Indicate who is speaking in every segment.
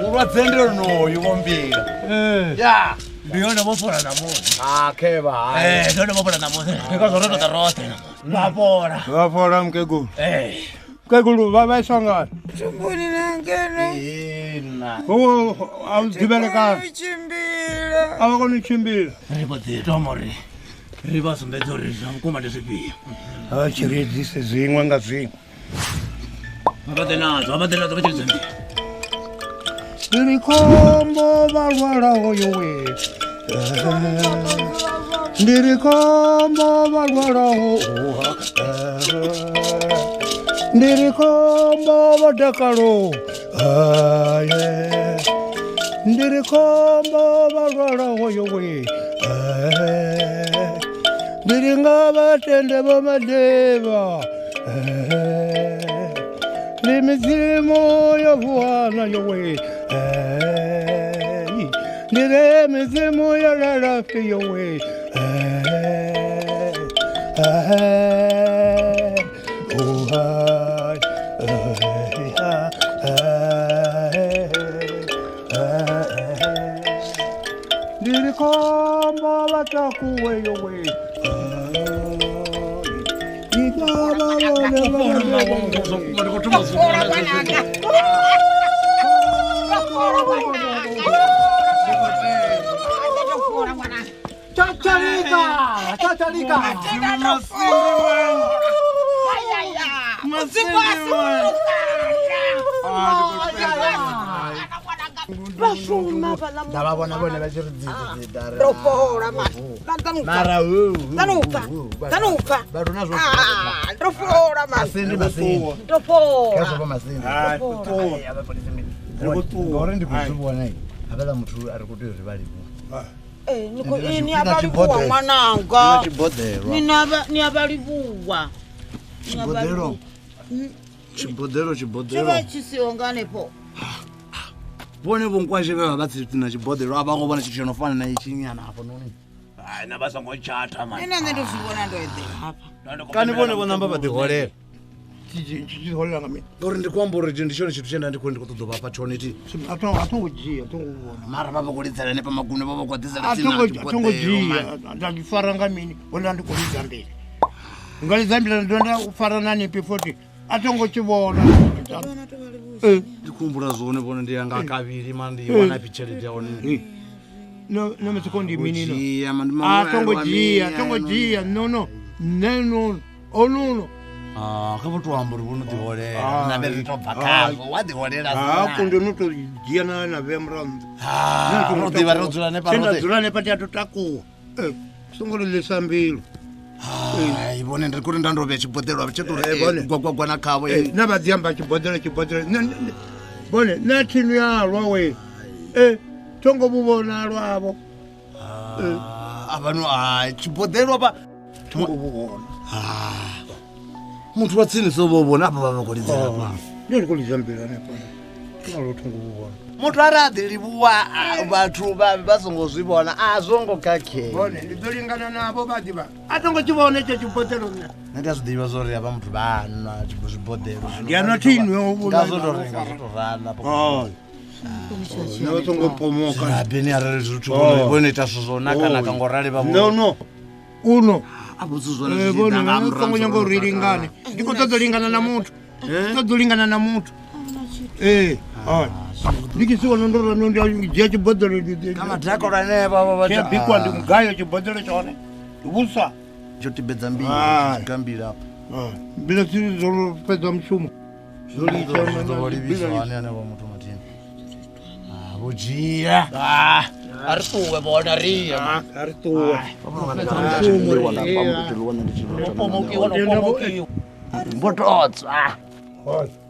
Speaker 1: Mulwadze noyu vhombila. Ya,
Speaker 2: ndi yone vho fhola namusi.
Speaker 1: Ah, khevha.
Speaker 2: Ndi yone vho fhola namusi. Ndi ngazwo ro tou ḓa roṱhe namusi. Vha fhola.
Speaker 3: Vha fhola mukegulu. Mukegulu vha vhaiswa ngani?
Speaker 4: Thumbuni nangene.
Speaker 1: Ina.
Speaker 3: Ho a u ḓivhelekana.
Speaker 4: U tshimbila.
Speaker 3: A vha koni u tshimbila.
Speaker 2: Ri vho ḓi thoma uri ri vha sumbedze uri zwa vhukuma ndi zwifhio.
Speaker 3: A tshi ri edzise zwiṅwe nga zwiṅwe.
Speaker 2: Vha ḓe nadzo, vha ḓe nadzo vha tshi lidza mbila.
Speaker 3: Ndiri khombo vha lwalaho yowe. Ndiri khombo vha lwalaho. Ndiri khombo vha dakalo. Ndiri khombo vha lwalaho yowe. Ndiri nga vhatende vha madevha. Ndi midzimu yo vuwana yowe. Ndire midzimu yo lalafhi yowe. Ndiri khombo vha takuwe yowe.
Speaker 1: Chachalika, chachalika. Ndavha vhona vhone vha tshi ri dzidzi dara.
Speaker 4: Ro fhola mani.
Speaker 1: Mara
Speaker 4: Tanuka. Tanuka.
Speaker 1: Vhathu na zwo.
Speaker 4: Ro fhola mani.
Speaker 1: Masindi masindi.
Speaker 4: Ro fhola.
Speaker 1: Khazwo vha masindi.
Speaker 3: Hai, ṱuwa.
Speaker 1: Ri khou ṱuwa. Ngauri ndi khou zwi vhona havhaḽa muthu a ri khou tea uri vha livhuwe.
Speaker 4: Ni khou ni a vha livhuwa ṅwananga.
Speaker 1: Ndi tshiboḓelwa.
Speaker 4: Ni a vha livhuwa.
Speaker 1: Tshiboḓelo. Tshiboḓelo tshiboḓelo.
Speaker 4: Tsho vha tshi siho nga hanefho.
Speaker 1: Vhone vho nkwashe vhe vha vha tsi na tshiboḓelo a vha ngo vhona tshithu tsho no fana na itshi nyana hafho noni.
Speaker 2: Hai, na vha songo tshata mani.
Speaker 4: Nṋe nṋe ndo zwi vhona ndo eḓela hafha.
Speaker 1: Kani vhone vho namba vha ḓi holela.
Speaker 3: Tshi holela nga mini?
Speaker 1: Ngauri ndi khou amba uri ndi tshone tshithu tshe nda ndi khou ṱoḓa u vha fha tshone thi.
Speaker 3: A tho ngo dzhia, a tho ngo vhona.
Speaker 1: Mara vha vha khou lidzela henefha magunwe vha vha khou ḓisela
Speaker 3: A
Speaker 1: tsini
Speaker 3: tho
Speaker 1: na
Speaker 3: ngo
Speaker 1: tshiboḓelo
Speaker 3: dzhia,
Speaker 1: mani.
Speaker 3: nda ḓi fara nga mini? Hone ndi khou lidza mbila. Nga lidza mbila ndo nda u fara na nipi futhi. A tho ngo tshi vhona.
Speaker 1: Ndi khou humbula zwone vhone ndi ya nga kavhili mani ndi wana phi tshelede ya hone.
Speaker 3: No no mitsiko ndi mini no?
Speaker 1: Dzhia mani ndi
Speaker 3: A tho ngo
Speaker 1: maṅwe
Speaker 3: dzhia, tho ngo dzhia. No no. Nṋe no. Onuno.
Speaker 1: Ah, kha vho to amba uri vho no ḓi holela. Nambe ri to bva khazwo, wa ḓi holela.
Speaker 3: Ha, kundi no to dzhia na na vhea murahu.
Speaker 1: Ah, ro ḓivha ro dzula hanefha
Speaker 3: Nda
Speaker 1: roṱhe.
Speaker 3: dzula hanefha ndi a to takuwa. Songo ri ḽisa mbilu.
Speaker 1: Hai, vhone ndi khou ri nda ndo vhea tshiboḓelo tsho to ri
Speaker 3: Vhone.
Speaker 1: gwagwagwa na khavho.
Speaker 3: Na vha dzi amba tshiboḓelo tshiboḓelo. Vhone na thinu ya lwa we. Tho ngo vhu vhona lwavho.
Speaker 1: A vha no hai tshiboḓelo vha
Speaker 3: Tho ngo vhu vhona.
Speaker 1: Muthu wa tsini so vho vhona afha vha vha khou lidzela fha.
Speaker 3: Ndi khou lidza mbila hanefha. Ndo thongo u vhona.
Speaker 1: Muthu ara a ḓi livhuwa vhathu vha songo zwi vhona a zwo ngo khakhea.
Speaker 3: Vhone ndi ḓo lingana navho vha ḓivha. A tongo tshi vhona itsho tshiboḓelo nṋe.
Speaker 1: Nṋe ndi a zwi ḓivha zwa uri havha muthu vha nwa zwiboḓelo.
Speaker 3: Ndi a nwa thi nwe u vhona.
Speaker 1: Nga zwo tou renga zwo tou rala.
Speaker 3: Nṋe vha songo pomoka.
Speaker 1: Rabeni arali zwithu vho no ita zwithu zwo naka naka ngo rali vha
Speaker 3: No no. Uno.
Speaker 1: A vho zwithu zwone zwi
Speaker 3: tshi ḓa nga murahu. Songo nyanga uri lingane. Ndi khou ṱoḓa u lingana na muthu. Ṱoḓa u lingana na muthu. Ndi tshi vhona ndo ro ndi dzhia tshiboḓelo
Speaker 1: kha madakalo anevha vha
Speaker 3: tshi bikwa ndi mugayo tshiboḓelo tshone. Ndi vhuswa.
Speaker 1: Tsho tibedza mbila, tshiga mbila afha.
Speaker 3: Mbila dzi dzo fhedza mushumo. Zwo litsha
Speaker 1: zwo livhiswa hani hanevha muthu mathini. Vho dzhia. A ri ṱuwe vhona ri ye.
Speaker 3: A ri ṱuwe.
Speaker 1: Vho totswa.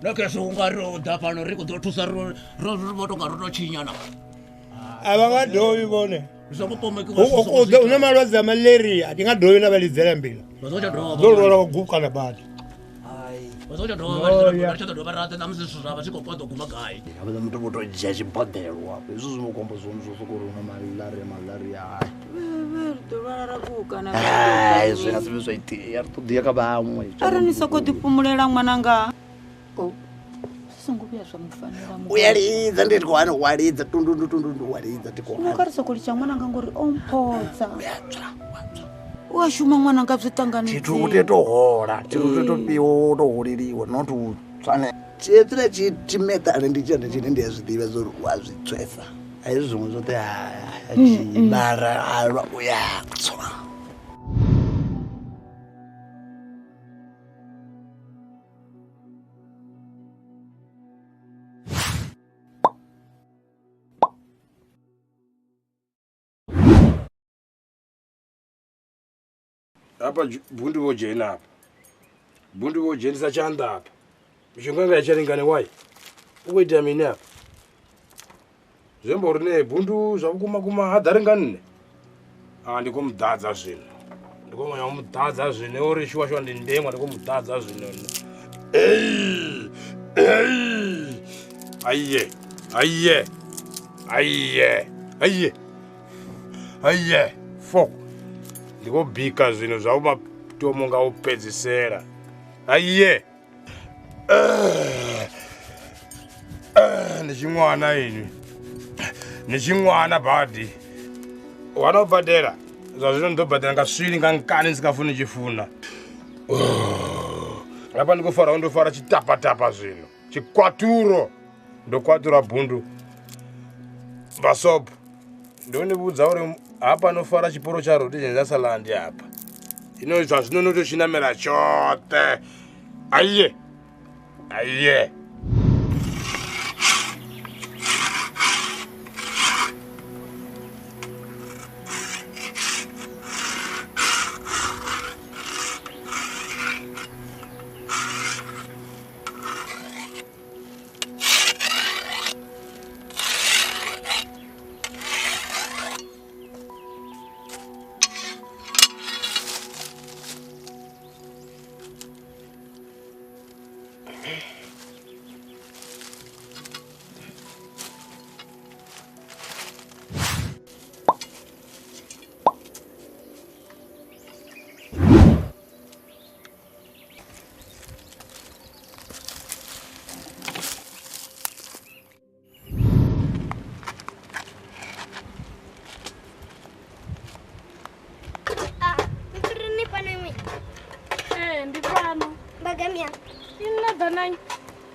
Speaker 2: Na kesho unga ri ḓa fhano ri khou ḓo thusa ro vho tonga ro to tshinyana.
Speaker 3: A vha nga dovhi vhone.
Speaker 2: Zwi songo pomokiwa.
Speaker 3: U na malwadze a malaria, ndi nga dovhi na vha lidzela mbila.
Speaker 2: Vha songo tsha dovha.
Speaker 3: Ḓo lwala wa gukana badi.
Speaker 2: Vha songo tsha dovha vha tsha ḓo dovha ra ḓa na musi zwithu zwa vha zwi khou konḓa u guma gai.
Speaker 1: Havhaḽa muthu vho to dzhia tshiboḓelo afho. Hezwi zwi mukombo zwone zwo sokou uri hu na malaria malaria.
Speaker 4: Ri ḓo lwala ra gukana.
Speaker 1: Hai zwi nga si vhe zwa itea, ri ṱoḓi ya kha vhaṅwe.
Speaker 4: Arali ni soko ḓi fhumulela ṅwananga. Songo vhuya zwa mufanela
Speaker 1: mu. Uya lidza ndi khou hana wa lidza tundundu tundundu wa lidza ndi khou.
Speaker 4: Nṋe kha ri soko litsha ṅwananga ngori o mphodza.
Speaker 1: Uya tswa, wa tswa.
Speaker 4: U a shuma ṅwananga zwi ṱanganedze.
Speaker 1: Tshithu u tea to hola, tshithu u tea to fhiwa to holeliwa not u tswane. Tshetsila tshi tshimeṱale ndi tshone tshine ndi a zwi ḓivha zwa uri u a zwi tswesa. A hezwi zwiṅwe zwoṱhe a dzhii mara halwa u ya tswa.
Speaker 5: Apa bundu vho dzhena apa. Bundu vho dzhenisa tshanḓa apa. Mishonga nga tshalingane wai. U khou ita mini apa? Zwi amba uri ne bundu zwa vhukuma kuma ha ḓari nga nṋe. A ndi khou muḓadza zwino. Ndi khou ya muḓadza zwino uri shuwa shuwa ndi ndemwa ndi khou muḓadza zwino. Ei! Ei! Aiye! Aiye! Aiye! Aiye! Aiye! Fok. Ndi khou bika zwino zwa matomo nga u fhedzisela. Aiye! Ndi tshiṅwana inwi. Ndi tshiṅwana badi. Wana u badela. Zwa zwino ndi ḓo badela nga swili nga nkani ndi si nga funi tshi funa. Hafha ndi khou fara ndo fara tshitapatapa zwino. Tshikwaturo. Ndo kwatura bundu. Vasopo. Ndo ni vhudza uri hafha no fara tshiporo tsha Rhodesia Saland hafha. Ino zwa zwino no to tshinamela tshoṱhe. Aiye. Aiye.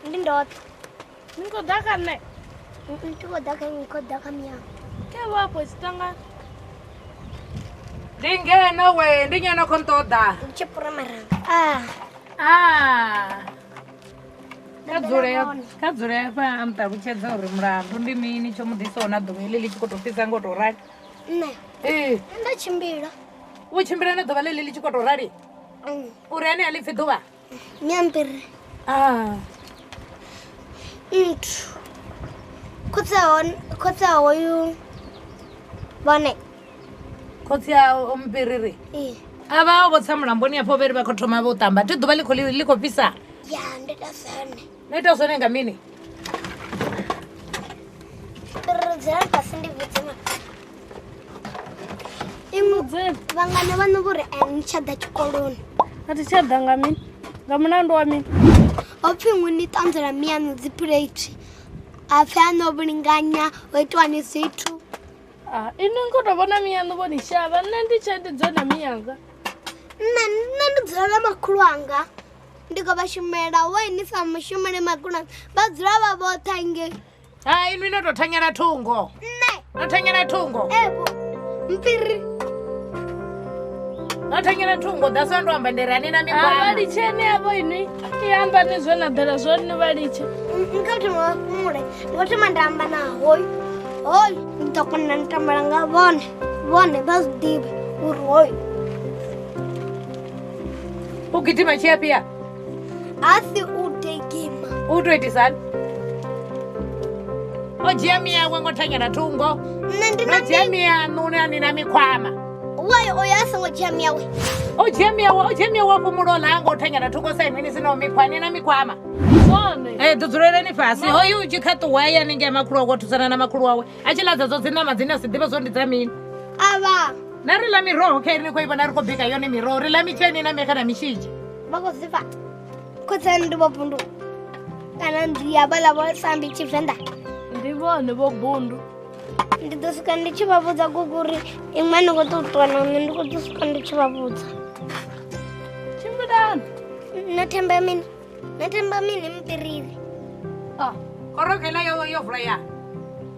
Speaker 6: Ndi ndoṱhe.
Speaker 7: Ni khou ḓa kha nṋe?
Speaker 6: Ndi khou ḓa kha nnyi, khou ḓa kha miyango.
Speaker 7: Ke vho afho tshiṱangani.
Speaker 8: Ndi ngeno we, ndi ngeno khou nṱoḓa.
Speaker 6: Ndi tshi pura maranga.
Speaker 8: Kha dzule hafha a nṱalutshedza uri mulandu ndi mini tsho mu ḓisaho na ḓuvha heḽi ḽi tshi khou tou fhisa ngo tou rali.
Speaker 6: Nṋe?
Speaker 8: Ee.
Speaker 6: Nda tshimbila.
Speaker 8: U tshimbila na ḓuvha ḽeḽi ḽi tshi khou tou rali? Uri ane a ḽi pfi ḓuvha?
Speaker 6: Nyampiri. Nthu. Khotsi a hoyu vhone.
Speaker 8: Khotsi a o mpiriri?
Speaker 6: Ee.
Speaker 8: A vha vho tsa mulamboni afho vheri vha khou thoma vho tamba. Thi ḓuvha ḽi khou fhisa.
Speaker 6: Ya, ndo ita zwone.
Speaker 8: No ita zwone nga mini?
Speaker 6: Ri dzulani fhasi ndi vhudze ma. Iṅwe vhangana vhaṋu vho ri a ni tsha ḓa tshikoloni.
Speaker 7: A thi tsha ḓa nga mini? Nga mulandu wa mini?
Speaker 6: Ho pfi iṅwi ni ṱanzwela miyaṋu dzi plate. A pfi a no vhulinganya ho itiwani zwithu.
Speaker 7: Ah, inwi ni khou tou vhona miyaṋu vho ni shavha. Nṋe ndi tshe ndi dzule na miyanga.
Speaker 6: Nṋe ndi dzula na makhulu anga. Ndi khou vha shumela wo ni sa mushumele makhulu anga. Vha dzula vha vhoṱhe hangei.
Speaker 8: Hai, inwi no tou thanyela thungo.
Speaker 6: Nṋe
Speaker 8: no thanyela thungo.
Speaker 6: Evo mpfiri.
Speaker 8: No thanyela thungo ḓa sa ndo amba ndi ri ani na mikhwa.
Speaker 7: Vha litsheni avho inwi. I amba ni zwe na ḓela zwone ni vha litshe.
Speaker 6: Nga thoma vha fhumule. Ndi khou thoma nda amba na hoyu. Hoyu ndi ḓo kona ndi tambela nga vhone. Vhone vha zwi ḓivhe uri hoyu.
Speaker 8: U gidima tshi afhia?
Speaker 6: A si u gidima.
Speaker 8: U tou itisani? O dzhia miyawe ngo thanyela thungo.
Speaker 6: Nṋe ndi na
Speaker 8: No dzhia miyaṋu ni na mikhwama.
Speaker 6: Wayo oyo a songo dzhia miyawe.
Speaker 8: O dzhia miyawe wa fhumulo ḽa ngo thanyela thungo sa inwi ni sinaho mikhwa ni na mikhwama.
Speaker 7: Zwone.
Speaker 8: Ḓo dzuleleni fhasi. Hoyu u tshi kha ṱuwa hayani ngei makhulu wawe thusana na makhulu wawe. A tshi ladza dzo dzi ṋama dzine a si ḓivhe zwo ndi dza mini.
Speaker 6: Avha.
Speaker 8: Na ri ḽa miroho kha ri khou i vhona ri khou bika yone miroho. Ri ḽa mitsheni na mekha na mishinzhi.
Speaker 6: Vha khou zwifha. Khotsi ndi vho Bundu. Kana ndi ya vhaḽa vho sambi Tshivenḓa.
Speaker 7: Ndi vhone vho Bundu.
Speaker 6: Ndi ḓo swika ndi tshi vha vhudza gugu uri iṅwe ni khou ḓo ṱuwa na nṋe ndi khou ḓo swika ndi tshi vha vhudza.
Speaker 7: Tshimbilani.
Speaker 6: No themba mini? No themba mini mpiriri?
Speaker 8: Ah, khoro khela yo vula ya.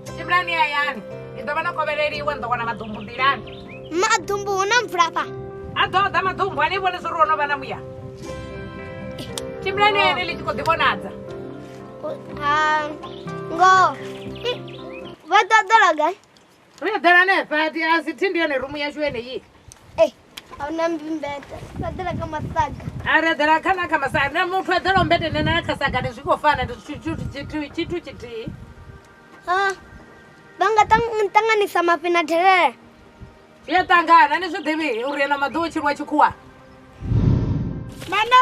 Speaker 8: Tshimbilani hayani. Ni ḓo vha na kovheleliwa ni ḓo wana maḓumbu nḓilani.
Speaker 6: Maḓumbu hu na mvula afha.
Speaker 8: A ḓo ḓa maḓumbu ani vhone zwo ri ho no vha na muya. Tshimbilani hayani ḽi tshi khou ḓi vhonadza.
Speaker 6: Ngo. Vha ḓo ḓela gai?
Speaker 8: Ri ḓela hanefha a si thi ndi yone rumu yashu yeneyi.
Speaker 6: A huna mbimbete. Vha ḓela kha masaga.
Speaker 8: A ri ḓela kha na kha masaga. Na muthu a ḓela mbete na kha saga ndi zwi khou fana ndi tshithu tshithihi.
Speaker 6: Ha. Vha nga ṱanganisa mafhi na delele.
Speaker 8: Zwi a ṱangana ni zwi ḓivhi uri eno maḓuvha tshilwa tshikhuwa.
Speaker 4: Mana!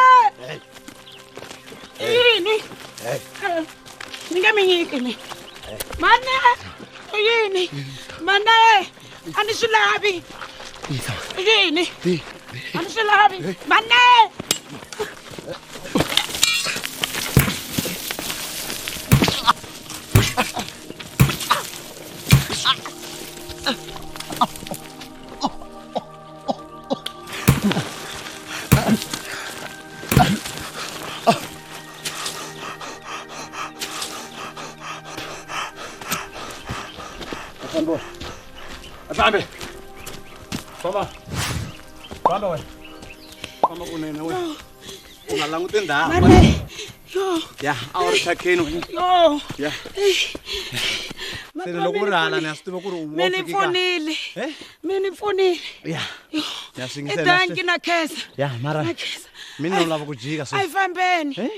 Speaker 4: Yini? Ni nga minyiki ni. Mana! Yini? Mana! A ni swi lavi. Yini? A ni swi lavi. Mana!
Speaker 5: Fambe. Famba. Famba wena.
Speaker 1: Famba kunene wena. U nga languti ndhawu.
Speaker 4: Yo.
Speaker 1: Ya, a wu ri thyakeni wena.
Speaker 4: Yo.
Speaker 1: Ya. Se loko u ri hala ni a swi tiva ku ri u
Speaker 4: Mi ni pfunile. Mi ni pfunile.
Speaker 1: Ya. Ya swingisela.
Speaker 4: Thank you na khesa.
Speaker 1: Ya, mara. Mina no lava ku jika
Speaker 4: sweswi. A hi fambeni.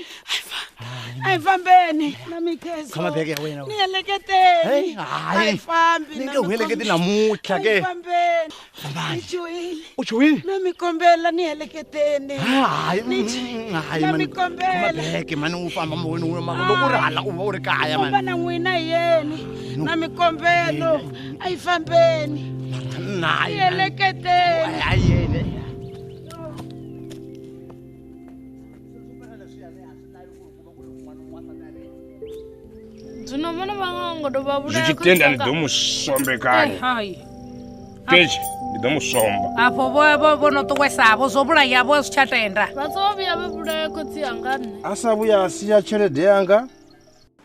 Speaker 4: A hi fambeni na mikhesa.
Speaker 1: Khoma bege ya wena.
Speaker 4: Ni heleketeni. A hi fambi.
Speaker 1: Ni nge hu heleketi namuntlha ke.
Speaker 4: A hi fambeni. Ni chuhile.
Speaker 1: U chuhile?
Speaker 4: Na mi kombela ni heleketeni.
Speaker 1: Hayi. Hayi
Speaker 4: Na mi kombela.
Speaker 1: Khoma bege mani u famba moyeni u loko u ri hala u va u ri kaya mani.
Speaker 4: Famba na n'wina hi yeni. Na mi kombela. A hi fambeni.
Speaker 1: Ni
Speaker 4: heleketeni.
Speaker 1: Hayi yeni.
Speaker 7: Zwino vhone vha nga ngo tou vha vhulaya
Speaker 5: Zwi tshi tenda ndi ḓo mu sombekanya.
Speaker 8: Hai.
Speaker 5: Kechi ndi ḓo mu somba.
Speaker 8: Afho vho no ṱuwesavho zwo vhulaya vho zwi tsha tenda.
Speaker 7: Vha songo vhuya vha vhulaya khotsi anga nṋe.
Speaker 5: A sa vhuya a sia tshelede yanga.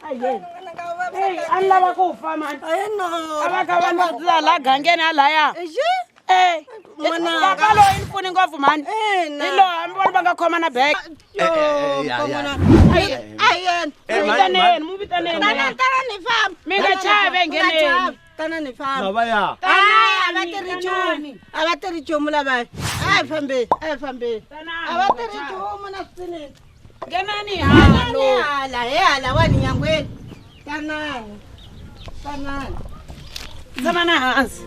Speaker 4: A ni lava ku fa mani. A va kha va ni la gangeni halaya. Papa loyi ni pfuni ngopfu mani. Hi loyi hambi vona va nga khoma na bege. Mu vitaneni.
Speaker 9: Tanani famba.
Speaker 4: Mi nga chavi engheneni.
Speaker 9: Tanani famba.
Speaker 1: Lavaya.
Speaker 9: A va tirhi nchumu. A va tirhi nchumu lavaya. A hi fambeni, a hi fambeni. A va tirhi nchumu na swinene.
Speaker 4: Nghenani halo.
Speaker 9: Hala, hi hala wani nyangweni. Tanani. Tanani.
Speaker 4: Tshama na hansi.